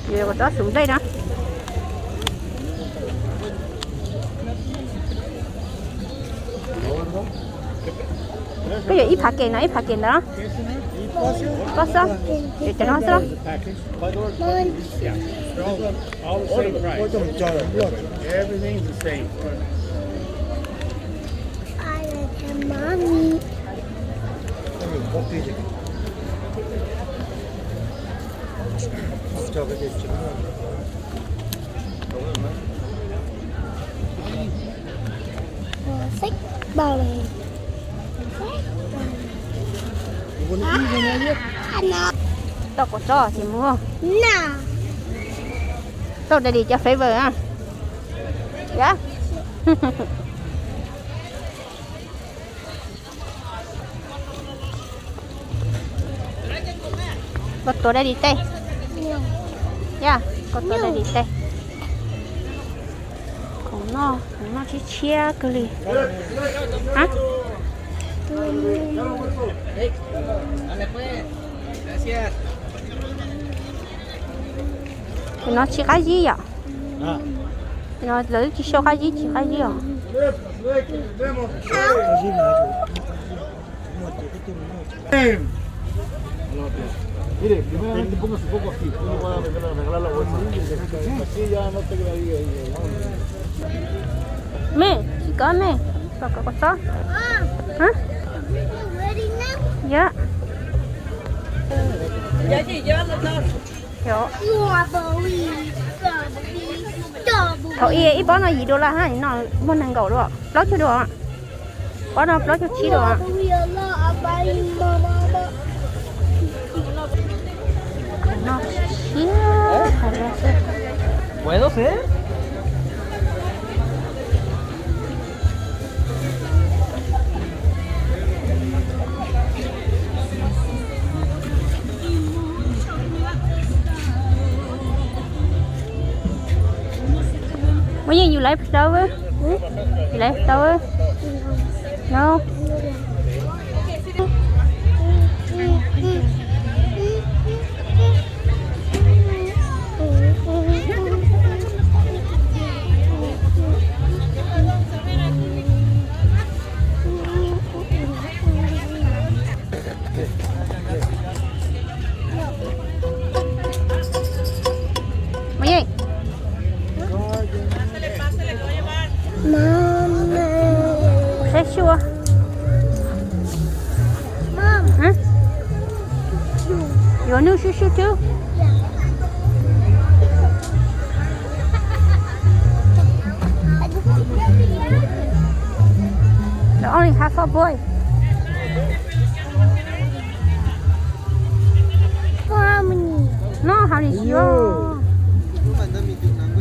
Yuav kom tsob xum nplej no. Koj yuav ib phav kem no, ib phav kem ntawd. Koj xwb, cov no xwb. Tau kom tsob tsis mus. Tau daddy cov favor a. Koj tuav daddy tej. Yog, koj tuav daddy tej. Khoom noj, khoom noj tshiab tshiab kawg li. Tus no tsis qab zib yom? No lawv tsis sau qab zib tsis qab zib os. Me, tsis kov me, kom kov kom txob. Yog. Thaum ub ib pob no yim dollar ha, no muaj nees nkaum dollar, plaub caug dollar. Pob no plaub caug tsib dollar. No siab. Muaj yeej yus laiv flower, yus laiv flower no. Muaj yeej. Mom. Seb sua. Mom. Huh? You want new shoe, shoe too? Yeah. They only have for boy. For how many? No, how many? Yo.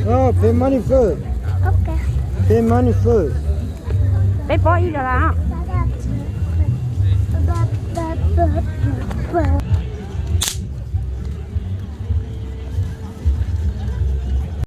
Oh, pay money first. Okay. Pay money first. Peb pob ib dollar.